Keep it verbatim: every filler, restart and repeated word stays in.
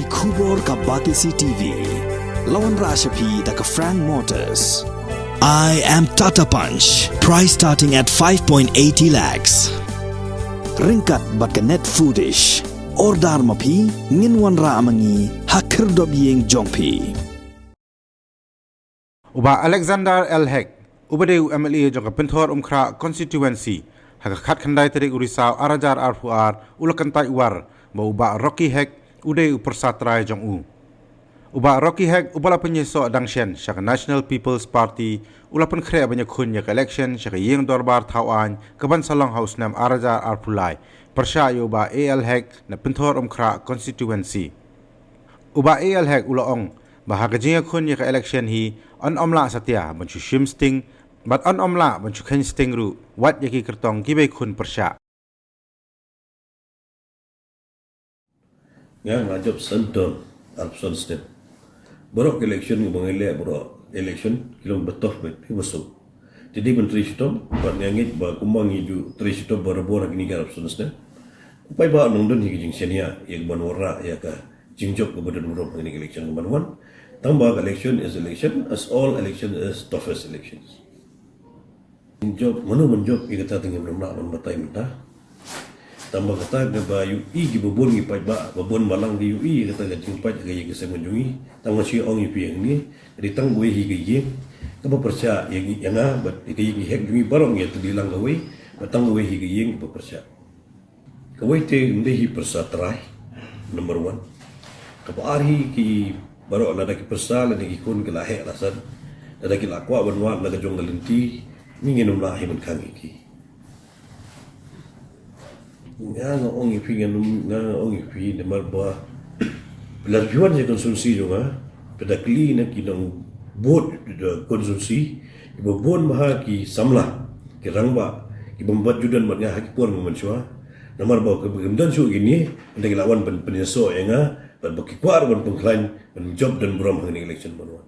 Khubor ka Batesi T V. La wanrah sha phi da ka Frank Motors. I am Tata Punch. Price starting at five point eighty lakhs. Ryngkat bad ka Net Foodish. Order ma phi, ngin wanrah ma ngi ha khyrdop ïing jong phi. U Bah Alexander L Hek, uba dei u M L A jong ka Pynthor Umkhrah Constituency, ha ka khatkhyndai tarik u Risaw ar hajar arphew ar, u la kyntait war ba u Bah Rocky Hek u dei u pyrsa trai jong u. U Bah Rocky Hek, uba la pynïasoh dang shen sha ka National People's Party, u la pynkhreh ban ïakhun ïa ka election sha ka ïing dorbar thaw aiñ kaban sa long ha u snem ar hajar arphew lai, pyrshah ïa u Bah A L Hek na Pynthor Umkhrah Constituency. U Bah A L Hek u la ong ba ha ka jingïakhun ïa ka election hi, yn ym lah satia ban shu shim sting bad yn ym lah ban shu kheiñ sting ruh wat ïa ki kyrtong kiba ïakhun pyrshah. Nga, nga jop san term, arphew san snem. Baroh election kiba ngi leh, baroh election ki long ba tough beit, kiba suk. Te dei ban trei shitom, bad nga ngeit ba kumba ngi ju trei shitom barabor ha kine ki arphew san snem, u paidbah un nang don hi ka jingshaniah ïa kaban wanrah ïa ka jingjop kaba don baroh ha kine ki election kaban wan. Tangba ka election is election, as all election is toughest elections. Jop, mano ban jop ïa kata, te ngim lah ban batai mynta. Tangba kata kaba ïohi kiba bun ki paidbah, ba bun balang ki ïohi ïa kata ka jingpait ka ïa ka seng jong ngi. Tang nga shu ong ïa phi hangne, ka dei tang kawei hi ka ïing kaba pyrshah ïa ngi, ïa nga bad ïa ka ïing ki Hek jong ngi baroh ngi ïatylli lang kawei, bad tang kawei hi ka ïing kaba pyrshah. Kawei te ym dei hi pyrsa trai, number one. Kaba ar hi ki baroh, lada ki pyrsa lada ki khun ki la heh la san, lada ki la kwah ban wad na ka jong ka lynti, ngi ngin ym lah hi ban khang ïa ki. Nga, nga ong ïa phi, nga ong ïa phi namar ba lada phi wan sha constituency jong nga, phi da kylli na ki nongbud constituency, kiba bun bha ki samla, ki rangbah, kiba bad ju don bad nga ha ki por mynshuwa. Namar ba kim don shuh kine, ynda ki la wan pyn, pynïasoh ïa nga, bad ba ki kwah ban pynkhlaiñ, ban jop don burom ha kane ka election ban wan.